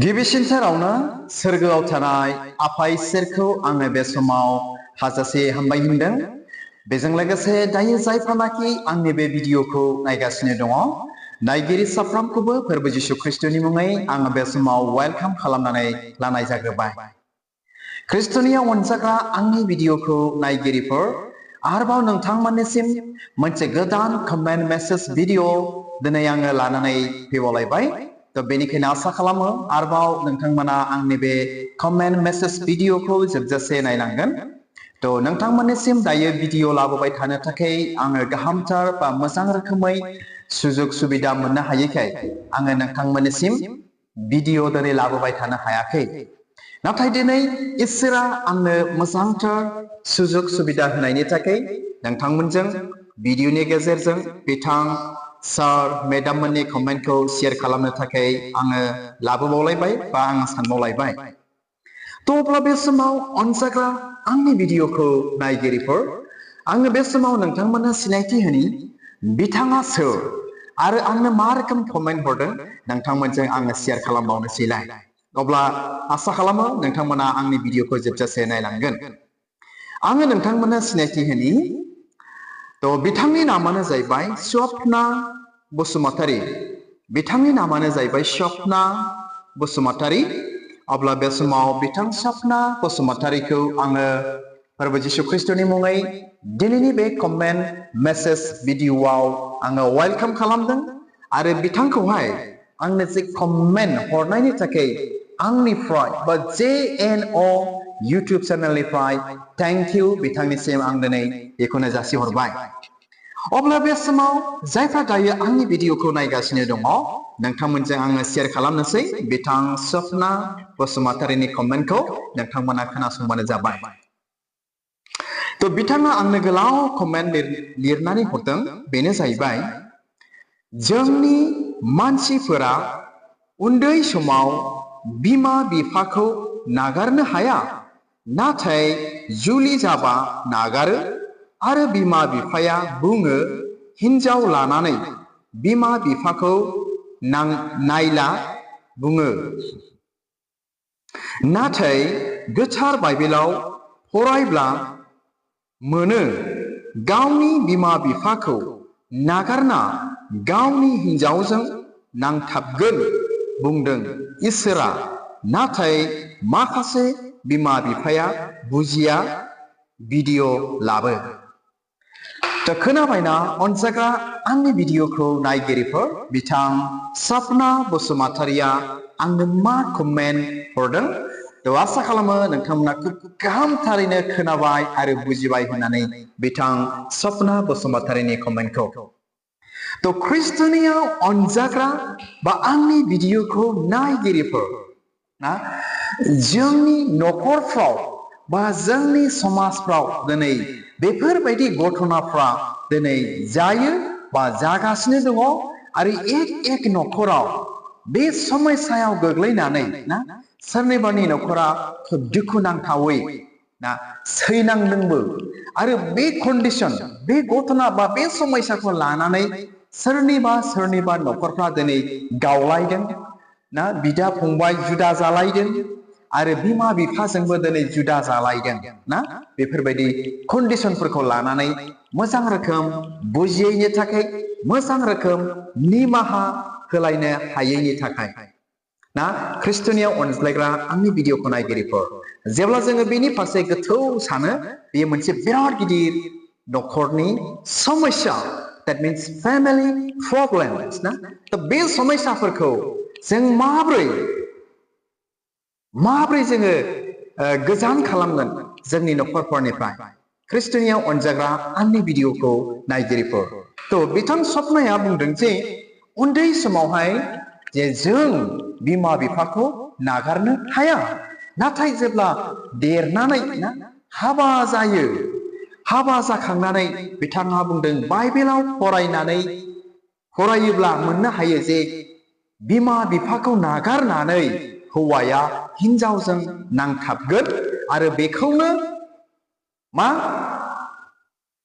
गिबिसिनथारावनो सोरगोआव थानाय आफा इसोरखौ आङो बे समाव हाजासे हामबाय होनदों। बेजों लोगोसे दायो जायफोरानाखि आंनि बे भिडिअखौ नायगासिनो दङ, नायगिरि साफ्रोमखौबो फोरबो जिसु ख्रिस्टनि मुङै आङो बे समाव वेलकाम खालामनानै लानाय जाग्रोबाय। ख्रिस्टनि अनजाग्रा आंनि भिडिअखौ नायगिरिफोर, आरोबाव नोंथांमोननिसिम मोनसे गोदान कमेन्ट मेसेज भिडिअ दिनै आङो लानानै फैबावलायबाय। तो बेनिखायनो आसा खालामो आरोबाव नोंथांमोना आंनि बे कमेन्ट मेसेज भिडिअखौ जोबजासे नायलांगोन। तो नोंथांमोननिसिम दायो भिडिअ लाबोबाय थानो थाखाय आङो गाहामथार बा मोजां रोखोमै सुजुग सुबिदा मोननो हायैखाय आङो नोंथांमोननिसिम भिडिअ दिनै लाबोबाय थानो हायाखै। नाथाय दिनै इसोरा आंनो मोजांथार सुजुग सुबिदा होनायनि थाखाय नोंथांमोनजों भिडिअनि गेजेरजों बिथां सार मेडाम मोननि कमेन्टखौ शेयार खालामनो थाखाय आङो लाबोबावलायबाय बा आङो सानबावलायबाय। तो अब्ला बे समाव अनजाग्रा आंनि भिडिअखौ नायगिरिफोर, आङो बे समाव नोंथांमोननो सिनायथि होनि बिथाङा सोर आरो आंनो मा रोखोम कमेन्ट हरदों नोंथांमोनजों आङो शेयार खालामबावनोसैलाय। अब्ला आसा खालामो नोंथांमोना आंनि भिडिअखौ जोबजासे नायलांगोन। आङो नोंथांमोननो सिनायथि होनि। तो बिथांनि नामानो जाहैबाय स्वप्ना बसुमतारी। बिथांनि नामानो जाहैबाय स्वप्ना बसुमतारी। अब्ला बे समाव बिथां स्वप्ना बसुमतारीखौ आङो फोरबो जिसु ख्रिस्टनि मुङै दिनैनि बे कमेन्ट मेसेज भिडिअआव आङो वेलकाम खालामदों आरो बिथांखौहाय आंनो जे कमेन्ट हरनायनि थाखाय आंनिफ्राय बा JNO इउटुब चेनेलनिफ्राय थेंक इउ बिथांनिसिम आं दिनै बेखौनो जासिहरबाय। अब्ला बे समाव जायफ्रा दायो आंनि भिडिअखौ नायगासिनो दङ, नोंथांमोनजों आङो शेयार खालामनोसै बिथां स्वप्ना बसुमतारीनि कमेन्टखौ नोंथांमोना खोनासंबानो जाबाय। तो बिथाङा आंनो गोलाव कमेन्ट लिरनानै हरदों, बेनो जाहैबाय जोंनि मानसिफोरा उन्दै समाव बिमा बिफाखौ नागारनो हाया, नाथाय जुलि जाबा नागारो आरो बिमा बिफाया बुङो हिन्जाव लानानै बिमा बिफाखौ नायला बुङो। नाथाय गोथार बाइबेलाव फरायब्ला मोनो गावनि बिमा बिफाखौ नागारना गावनि हिन्जावजों नांथाबगोन बुंदों इसोरा, नाथाय माखासे बिमा बिफाया बुजिया भिडिअ लाबो। तो खोनाबायना अनजाग्रा आंनि भिडिअखौ नायगिरिफोर, बिथां स्वप्ना बसुमतारीया आंनो मा कमेन्ट हरदों। तो आसा खालामो नोंथांमोना खुब गाहामथारैनो खोनाबाय आरो बुजिबाय होननानै बिथां स्वप्ना बसुमतारीनि कमेन्टखौ। तो ख्रिस्टनियाव अनजाग्रा बा आंनि भिडिअखौ नायगिरिफोर, जोंनि न'खरफ्राव बा जोंनि समाजफ्राव दिनै बेफोरबायदि घटनाफ्रा दिनै जायो बा जागासिनो दङ आरो एक न'खराव बे समस्यायाव गोग्लैनानै सोरनिबानि न'खरा खोब दुखुनांथावै सैनांदोंबो आरो बे कन्डिशन, बे घटना बा बे समस्याखौ लानानै सोरनिबा न'खरफ्रा दिनै गावलायदों, बिदा फंबाय जुदा जालायदों आरो बिमा बिफाजोंबो दिनै जुदा जालायदों बेफोरबायदि कन्डिशनफोरखौ लानानै मोजां रोखोम बुजियैनि थाखाय, मोजां रोखोम निमाहा होलायनो हायैनि थाखाय ख्रिस्टनियाव अनज्लायग्रा आंनि भिडिअखौ नायगिरिफोर, जेब्ला जोङो बेनि फारसे गोथौ सानो, बेयो मोनसे बिराद गिदिर न'खरनि समस्या, that means family problems दा बे समस्याफोरखौ जों माब्रै जोङो गोजान खालामगोन जोंनि न'खरफोरनिफ्राय। ख्रिस्टनियाव अनजाग्रा आंनि भिडिअखौ नायगिरिफोर, तो बिथां स्वप्नाया बुंदों जे उन्दै समावहाय जे जों बिमा बिफाखौ नागारनो हाया, नाथाय जेब्ला देरनानै हाबा जायो, हाबा जाखांनानै बिथाङा बुंदों बाइबेलाव फरायोब्ला मोननो हायो जे बिमा बिफाखौ नागारनानै हौवाया हिन्जावजों नांथाबगोन आरो बेखौनो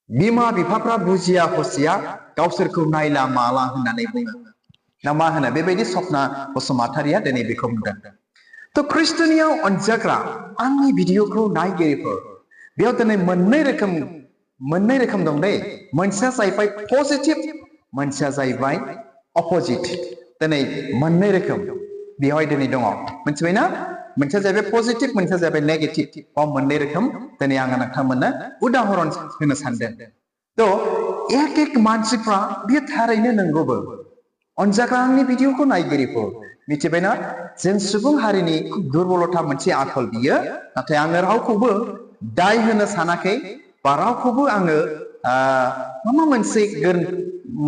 बिमा बिफाफ्रा बुजिया हसिया गावसोरखौ नायला माला होननानै बुङो। मा होनो बेबायदि स्वप्ना बसुमतारीया दिनै बेखौ बुंदों। तो ख्रिस्टनियाव अनजाग्रा आंनि भिडिअखौ नायगिरिफोर बेयाव दिनै मोननै रोखोम दं दे मोनसेया जाहैबाय पजिटिभ मोनसेया जाहैबाय अपोजिट दिनै मोननै रोखोम बेवहाय दिनै दङ मिथिबायना मोनसेया जाहैबाय पजिटिभ मोनसेया जाहैबाय नेगेटिभ बा मोननै रोखोम दिनै आङो नोंथांमोननो उदाहरन होनो सानदों तो एक मानसिफ्रा बेयो थारैनो नंगौबो अनजाग्रा आंनि भिडिअखौ नायगिरिफोर मिथिबायना जों सुबुं हारिनि दुर्बलता मोनसे आखल बियो नाथाय आङो रावखौबो दाय होनो सानाखै बा रावखौबो आङो माबा मोनसे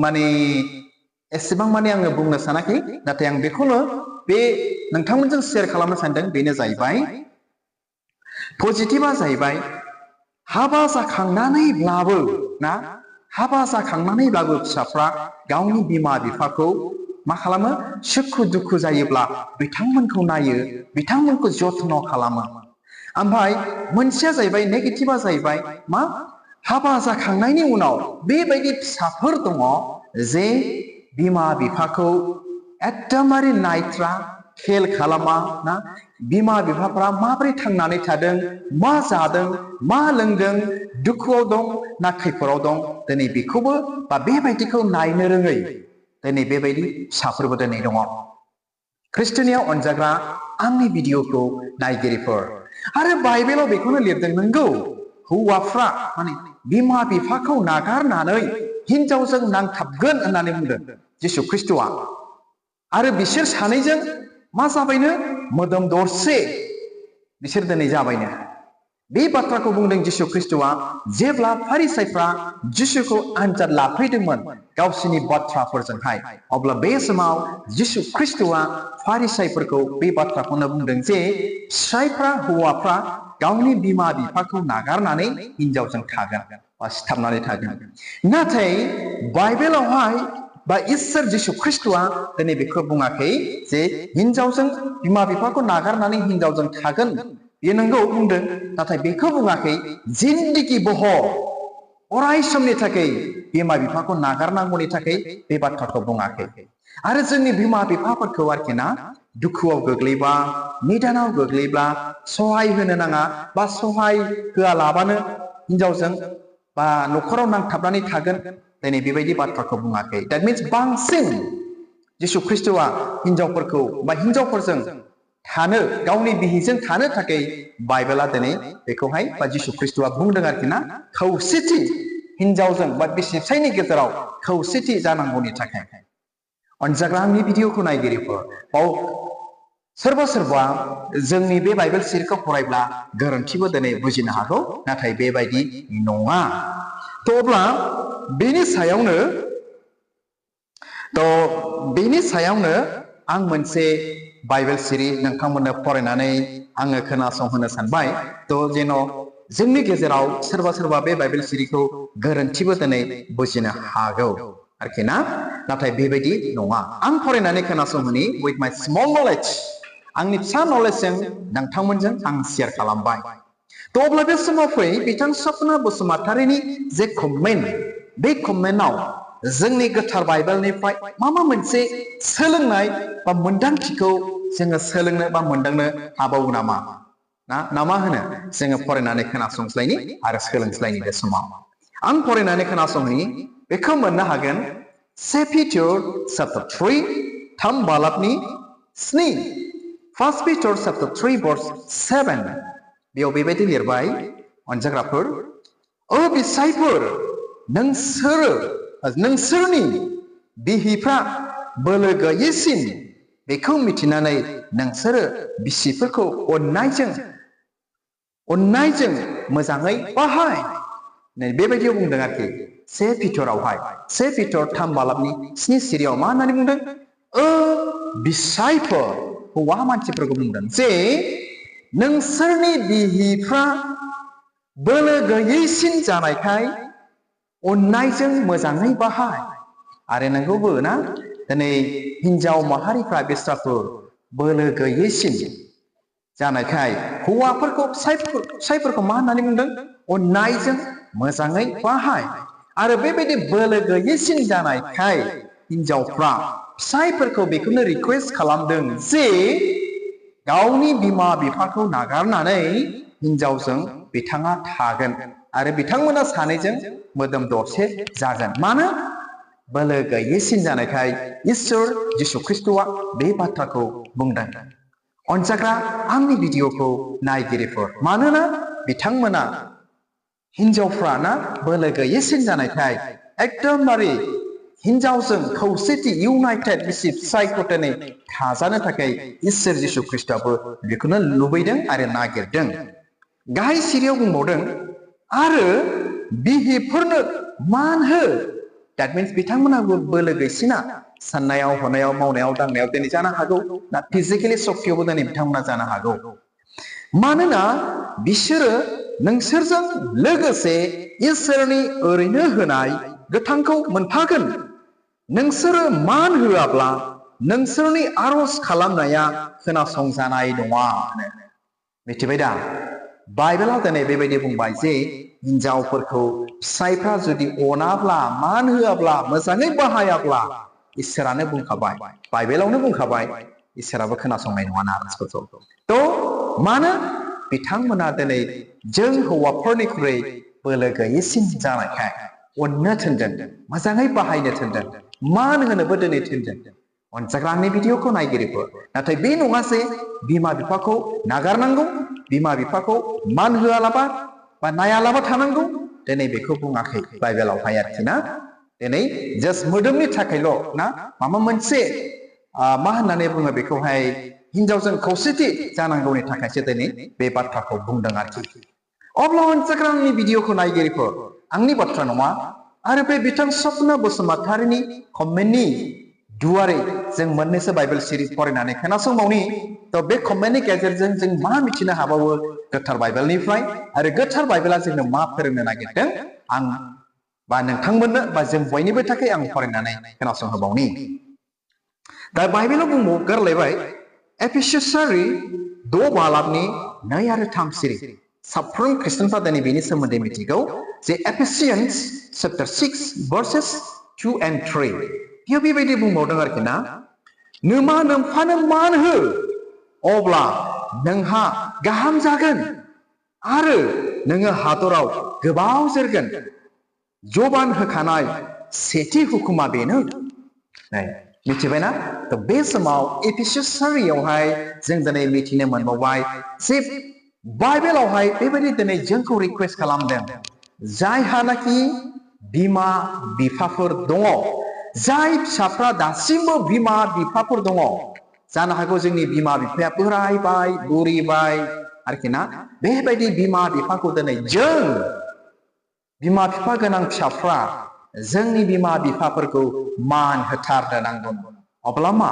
माने एसेबां माने आङो बुंनो सानाखै नाथाय आं बेखौनो बे नोंथांमोनजों शेयार खालामनो सानदों बेनो जाहैबाय पजिटिभा जाहैबाय हाबा जाखांनानैब्लाबो ना हाबा जाखांनानैब्लाबो फिसाफ्रा गावनि बिमा बिफाखौ मा खालामो सुखु दुखु जायोब्ला बिथांमोनखौ नायो बिथांमोनखौ जत्न खालामो ओमफ्राय मोनसेया जाहैबाय नेगेटिभा जाहैबाय मा हाबा जाखांनायनि उनाव बेबायदि फिसाफोर दङ जे बिमा बिफाखौ एकदमबारे नायथ्रा खेल खालामा ना बिमा बिफाफ्रा माबोरै थांनानै थादों मा जादों मा लोंदों दुखुआव दं ना खैफोदाव दं दिनै बेखौबो बा बेबायदिखौ नायनो रोङै दिनै बेबायदि फिसाफोरबो दिनै दङ ख्रिस्टनियाव अनजाग्रा आंनि भिडिअखौ नायगिरिफोर आरो बाइबेलाव बेखौनो लिरदों नंगौ हौवाफ्रा माने बिमा बिफाखौ नागारनानै हिनजावजों नांथाबगोन होननानै बुंदों जिसु ख्रिस्टआ आरो बिसोर सानैजों मा जाबायनो मोदोम दरसे बिसोर दिनै जाबायनो बे बाथ्राखौ बुंदों जिसु ख्रिस्टआ जेब्ला फारिसाइफ्रा जिसुखौ आनजाद लाफैदोंमोन गावसिनि बाथ्राफोरजोंहाय अब्ला बे समाव जिसु ख्रिस्टआ फारिसाइफोरखौ बे बाथ्राखौनो बुंदों जे फिसायफ्रा हौवाफ्रा गावनि बिमा बिफाखौ नागारनानै हिनजावजों थागोन बा सिथाबनानै थागोन नाथाय बाइबेलावहाय बा इसोर जिसु ख्रिस्टआ दिनै बेखौ बुङाखै जे हिनजावजों बिमा बिफाखौ नागारनानै हिनजावजों थागोन बेयो नंगौ बुंदों नाथाय बेखौ बुङाखै जिन्दगि बहर अराय समनि थाखाय बिमा बिफाखौ नागारनांगौनि थाखाय बे बाथ्राखौ बुङाखै आरो जोंनि बिमा बिफाफोरखौ आरोखि ना दुखुआव गोग्लैबा निदानाव गोग्लैब्ला सहाय होनो नाङा बा सहाय होआलाबानो हिनजावजों बा न'खराव नांथाबनानै थागोन दिनै बेबायदि बाथ्राखौ बुङाखै दैट मिन्स बांसिन जिसु ख्रिस्टआ हिनजावफोरखौ बा हिनजावफोरजों थानो गावनि बिहिजों थानो थाखाय बाइबेला दिनै बेखौहाय बा जिसु ख्रिस्टआ बुंदों आरोखि ना खौसेथि हिनजावजों बा बिसि फिसायनि गेजेराव खौसेथि जानांगौनि थाखाय अनजाग्रा आंनि भिडिअखौ नायगिरिफोर बाव सोरबा सोरबा जोंनि बे बाइबेल सिरिखौ फरायब्ला गोरोन्थिबो दिनै बुजिनो हागौ नाथाय बेबायदि नङा तो अब्ला बेनि सायावनो आं मोनसे बाइबेल सिरि नोंथांमोननो फरायनानै आङो खोनासंहोनो सानबाय तो जेन' जोंनि गेजेराव सोरबा सोरबा बे बाइबेल सिरिखौ गोरोन्थिबो दिनै बुजिनो हागौ आरोखि ना नाथाय बेबायदि नङा आं फरायनानै खोनासंहोनि with my small knowledge आंनि फिसा नलेजजों नोंथांमोनजों आं शेयार खालामबाय तो अब्ला बे समाव फै बिथां सपना बसुमतारिनि जे कमेन्ट बे कमेन्टआव जोंनि गोथार बाइबेलनिफ्राय मा मोनसे सोलोंनाय बा मोनदांथिखौ जोङो सोलोंनो बा मोनदांनो हाबावो नामा ना मा होनो जोङो फरायनानै खोनासंस्लायनि आरो सोलोंस्लायनि बे समाव आं फरायनानै खोनासंनि बेखौ मोननो हागोन 2 Peter chapter 3 थाम बालाबनि 7 1 Peter chapter 3 verse 7 बेयाव बेबायदि लिरबाय अनजाग्राफोर ओ बिसायफोर नोंसोरनि बिहिफ्रा बोलो गैयैसिन बेखौ मिथिनानै नोंसोरो बिसिफोरखौ अननायजों मोजाङै बाहाय बेबायदियाव बुंदों आरोखि 2 Peterआवहाय 2 Peter 3 बालाबनि 7 सिरियाव मा होननानै बुंदों ओ बिसायफोर हौवा मानसिफोरखौ बुंदों जे नोंसोरनि बिहिफ्रा बोलो गैयैसिन जानायखाय अननायजों मोजाङै बाहाय आरो नंगौबो ना दिनै हिनजाव माहारिफ्रा बेस्राफोर बोलो गैयैसिन जानायखाय हौवाफोरखौ फिसायफोरखौ मा होननानै बुंदों अननायजों मोजाङै बाहाय आरो बेबायदि बोलो गैयैसिन जानायखाय हिनजावफ्रा फिसायफोरखौ बेखौनो रिक्वेस्ट खालामदों जे गावनि बिमा बिफाखौ नागारनानै हिनजावजों बिथाङा थागोन आरो बिथांमोना सानैजों मोदोम दरसे जागोन। मानो? बोलो गैयैसिन जानायखाय इसोर जिसु ख्रिस्टआ बे बाथ्राखौ बुंदों। अनजाग्रा आंनि भिडिअखौ नायगिरिफोर, मानोना बिथांमोना हिनजावफ्रा ना बोलो गैयैसिन जानायखाय एकदमबारे हिनजावजों खौसेथि इउनाइटेड बिसि फिसायख'थनै थाजानो थाखाय इसोर जिसु ख्रिस्टआबो बेखौनो लुबैदों आरो नागिरदों। गाहाय सिरियाव बुंबावदों आरो बिहिफोरनो मान हो। That means बिथांमोनाबो बोलो गैसिना साननायाव हनायाव मावनायाव दांनायाव दिनै जानो हागौ ना फिजिकेलि सक्तियावबो दिनै बिथांमोना जानो हागौ। मानोना बिसोरो नोंसोरजों लोगोसे इसोरनि ओरैनो होनाय गोथांखौ मोनफागोन। नोंसोरो मान होआब्ला नोंसोरनि आरज खालामनाया खोनासंजानाय नङा। मिथिबाय दा? बाइबेलाव दिनै बेबायदि बुंबाय जे हिनजावफोरखौ फिसायफ्रा जुदि अनाब्ला मान होआब्ला मोजाङै बाहायाब्ला इसोरानो बुंखाबाय, बाइबेलावनो बुंखाबाय, इसोराबो खोनासंनाय नङा आरजफोरखौ। थ' मानो? बिथांमोना दिनै जों हौवाफोरनिख्रुइ बोलो गैयैसिन जानायखाय अननो थिनदों, मोजाङै बाहायनो थिनदों, मान होनोबो दिनै थिनदों। अनजाग्रा आंनि भिडिअखौ नायगिरिफोर, नाथाय बे नङा जे बिमा बिफाखौ नागारनांगौ, बिमा बिफाखौ मान होआलाबा बा नायालाबा थानांगौ, दिनै बेखौ बुङाखै बाइबेलावहाय आरोखि ना। दिनै जास्ट मोदोमनि थाखायल' ना माबा मोनसे मा होननानै बुङो बेखौहाय हिनजावजों खौसेथि जानांगौनि थाखायसो दिनै बे बाथ्राखौ बुंदों आरोखि। अब्ला अनजाग्रा आंनि भिडिअखौ नायगिरिफोर, आंनि बाथ्रा नङा आरो बे बिथां सपना बसुमतारिनि कमेन्टनि दुवारै जों मोननैसो बाइबेल सिरिज फरायनानै खोनासंबावनि। थ' बे कमेन्टनि गेजेरजों जों मा मिथिनो हाबावो गोथार बाइबेलनिफ्राय आरो गोथार बाइबेला जोंनो मा फोरोंनो नागिरदों आं बा नोंथांमोननो बा जों बयनिबो थाखाय आं फरायनानै खोनासंहोबावनि। दा बाइबेलाव गोरलैबाय एफिसियारि 6 बालाबनि 2 आरो 3 सिरि। साफ्रोम खृष्टानफ्रा दिनै बेनि सोमोन्दै मिथिगौ जे एफिसियन्स चैप्टार 6 verses 2 and 3 बेयाव बेबायदि बुंबावदों आरोखि ना, नोमा नोमफानो मान हो अब्ला नोंहा गाहाम जागोन आरो नोङो हादराव गोबाव जोरगोन। जबान होखानाय सेथि हुकुमा बेनो। मिथिबायना? थ' बे समाव एफिसियारियावहाय जों दिनै मिथिनो मोनबावबाय जे बाइबेलावहाय बेबायदि दिनै जोंखौ रिक्वेस्ट खालामदों, जायहानाखि बिमा बिफाफोर दङ, जाय फिसाफ्रा दासिमबो बिमा बिफाफोर दङ, जानो हागौ जोंनि बिमा बिफाया बोरायबाय बुरिबाय आरोखि ना, बेबायदि बिमा बिफाखौ दिनै जों बिमा बिफा गोनां फिसाफ्रा जोंनि बिमा बिफाफोरखौ मान होथारनो नांगौ। अब्ला मा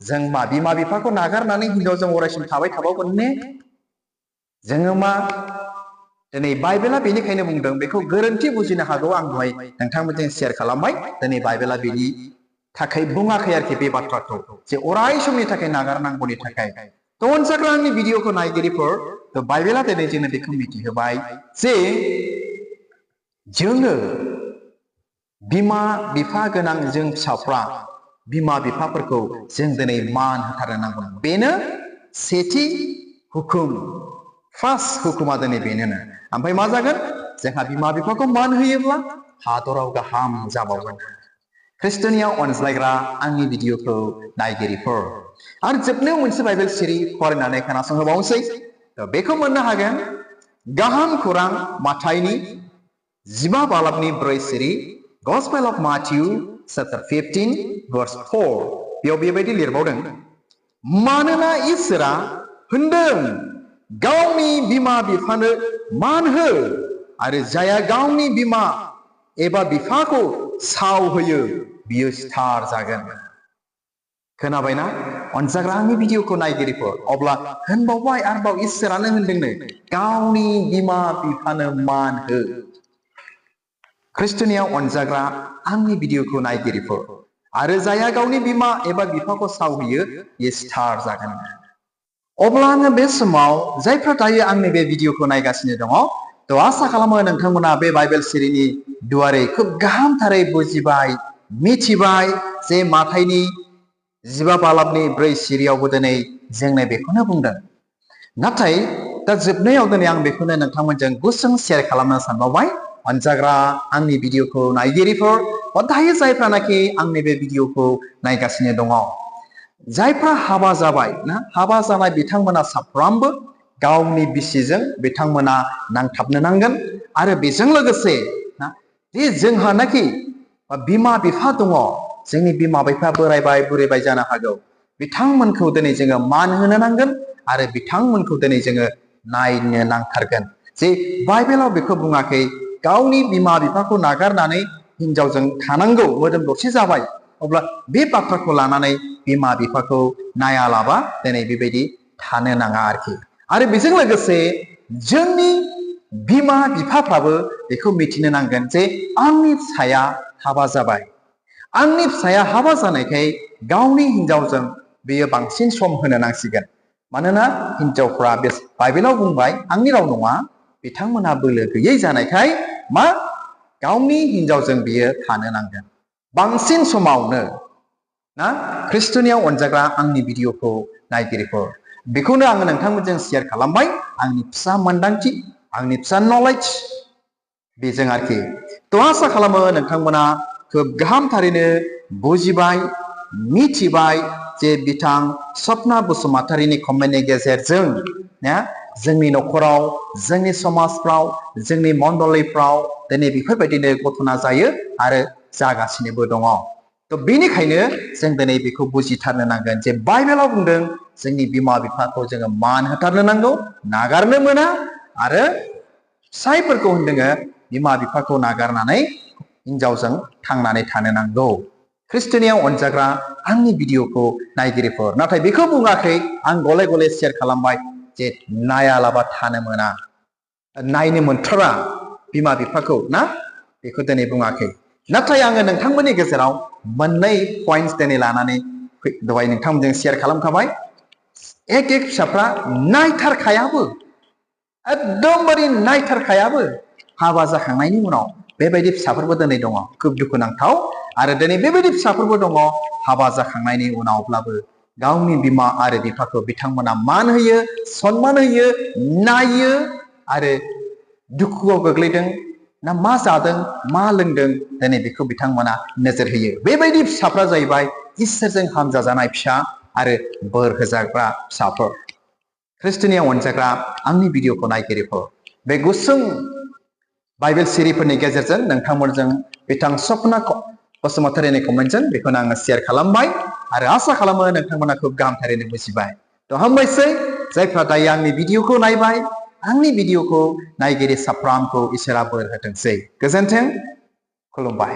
जों मा बिमा बिफाखौ नागारनानै हिनजावजों अरायसम थाबाय थाबावगोन ने? जोङो मा दिनै बाइबेला बेनिखायनो बुंदों, बेखौ गोरोन्थि बुजिनो हागौ, आं दहाय नोंथांमोनजों शेयार खालामबाय। दिनै बाइबेला बेनि थाखाय बुङाखै आरोखि बे बाथ्राखौ जे अराय समनि थाखाय नागारनांगौनि थाखाय। थ' अनजाग्रा आंनि भिडिअखौ नायगिरिफोर, थ' बाइबेला दिनै जोंनो बेखौ मिथिहोबाय जे जोङो बिमा बिफा गोनां जों फिसाफ्रा बिमा बिफाफोरखौ जों दिनै मान होथारनो नांगौ। बेनो सेथि हुकुम, फार्स्ट हुकुमा दिनै बेनो। ओमफ्राय मा जागोन? जोंहा बिमा बिफाखौ मान होयोब्ला हादराव गाहाम जाबावगोन। ख्रिस्ट'नियाव अनज्लायग्रा आंनि भिडिअखौ नायगिरिफोर, आरो जोबनायाव मोनसे बाइबेल सिरि फरायनानै खोनासंहोबावनोसै। बेखौ मोननो हागोन गाहाम खौरां माथाइनि 15 बालाबनि 4 सिरि, Gospel of Matthew chapter 15 verse 4 बेयाव बेबायदि लिरबावदों, मानोना इसोरा होनदों गावनि बिमा बिफानो मान हो आरो जाया गावनि बिमा एबा बिफाखौ साव होयो बियो स्टार जागोन। खोनाबायना अनजाग्रा आंनि भिडिअखौ नायगिरिफोर? अब्ला होनबावबाय आरोबाव इसोरानो होनदोंनो गावनि बिमा बिफानो मान हो। ख्रिस्ट'नियाव अनजाग्रा आंनि भिडिअखौ नायगिरिफोर, आरो जाया गावनि बिमा एबा बिफाखौ साव होयो बियो स्टार जागोन। अब्ला आङो बे समाव जायफ्रा दायो आंनि बे भिडिअखौ नायगासिनो दङ, थ' आसा खालामो नोंथांमोना बे बाइबेल सिरिनि दुवारै खोब गाहामथारै बुजिबाय, मिथिबाय जे माथाइनि जिबा बालाबनि 4 सिरियावबो दिनै जोंनो बेखौनो बुंदों। नाथाय दा जोबनायाव दिनै आं बेखौनो नोंथांमोनजों गुसुं शेयार खालामनो सानबावबाय। अनजाग्रा आंनि भिडिअखौ नायगिरिफोर बा दायो जायफ्रानाखि आंनि बे भिडिअखौ नायगासिनो दङ, जायफ्रा हाबा जाबाय ना, हाबा जानाय बिथांमोना साफ्रोमबो गावनि बिसिजों बिथांमोना नांथाबनो नांगोन। आरो बेजों लोगोसे ना, जे जोंहानाखि बिमा बिफा दङ, जोंनि बिमा बिफा बोरायबाय बुरैबाय जानो हागौ, बिथांमोनखौ दिनै जोङो मान होनो नांगोन आरो बिथांमोनखौ दिनै जोङो नायनो नांथारगोन। जे बाइबेलाव बेखौ बुङाखै गावनि बिमा बिफाखौ नागारनानै हिनजावजों थानांगौ, मोदोम दरसे जाबाय अब्ला बे बाथ्राखौ लानानै बिमा बिफाखौ नायालाबा दिनै बेबायदि थानो नाङा आरोखि। आरो बेजों लोगोसे जोंनि बिमा बिफाफ्राबो बेखौ मिथिनो नांगोन जे आंनि फिसाया हाबा जाबाय, आंनि फिसाया हाबा जानायखाय गावनि हिनजावजों बेयो बांसिन सम होनो नांसिगोन। मानोना हिनजावफ्रा बे बाइबेलाव बुंबाय, आंनि राव नङा, बिथांमोनहा बोलो गैयै जानायखाय मा गावनि हिनजावजों बियो थानो नांगोन बांसिन समावनो ना। ख्रिस्ट'नियाव अनजाग्रा आंनि भिडिअखौ नायगिरिफोर, बेखौनो आङो नोंथांमोनजों शेयार खालामबाय, आंनि फिसा मोन्दांथि, आंनि फिसा नलेज बेजों आरोखि। थ' आसा खालामो नोंथांमोना खोब गाहामथारैनो बुजिबाय, मिथिबाय जे बिथां सपना बसुमतारीनि कमेन्टनि गेजेरजों ना जोंनि न'खराव, जोंनि समाजफ्राव, जोंनि मण्डलीफ्राव दिनै बेफोरबायदिनो घटना जायो आरो जागासिनोबो दङ। थ' बेनिखायनो जों दिनै बेखौ बुजिथारनो नांगोन जे बाइबेलाव बुंदों जोंनि बिमा बिफाखौ जोङो मान होथारनो नांगौ, नागारनो मोना। आरो फिसायफोरखौ होनदोङो बिमा बिफाखौ नागारनानै हिनजावजों थांनानै थानो नांगौ। ख्रिस्ट'नियाव अनजाग्रा आंनि भिडिअखौ नायगिरिफोर, नाथाय बेखौ बुङाखै आं गले गले शेयार खालामबाय जे नायालाबा थानो मोना, नायनो मोनथारा बिमा बिफाखौ ना, बेखौ दिनै बुङाखै। नाथाय आङो नोंथांमोननि गेजेराव मोननै पइन्टस दिनै लानानै दहाय नोंथांमोनजों शेयार खालामखाबाय। एक फिसाफ्रा नायथारखायाबो, एकदमबारे नायथारखायाबो हाबा जाखांनायनि उनाव बेबायदि फिसाफोरबो दिनै दङ, खोब दुखुनांथाव। आरो दिनै बेबायदि फिसाफोरबो दङ हाबा जाखांनायनि उनावब्लाबो गावनि बिमा आरो बिफाखौ बिथांमोना मान होयो, सनमान होयो, नायो आरो दुखुआव गोग्लैदों ना मा जादों मा लोंदों दिनै बेखौ बिथांमोना नोजोर होयो। बेबायदि फिसाफ्रा जाहैबाय इसोरजों हामजाजानाय फिसा आरो बोर होजाग्रा फिसाफोर। ख्रिस्ट'नियाव अनजाग्रा आंनि भिडिअखौ नायगिरिफोर, बे गुसुं बाइबेल सिरिफोरनि गेजेरजों नोंथांमोनजों बिथां सपना बसुमतारीनि कमेन्टजों बेखौनो आङो शेयार खालामबाय आरो आसा खालामो नोंथांमोना खोब गाहामथारैनो बुजिबाय। थ' हामबायसै जायफ्रा दायो आंनि भिडिअखौ नायबाय, आंनि भिडिअखौ नायगिरि साफ्रामखौ इसोरा बोर होथोंसै। गोजोन्थों, खुलुमबाय।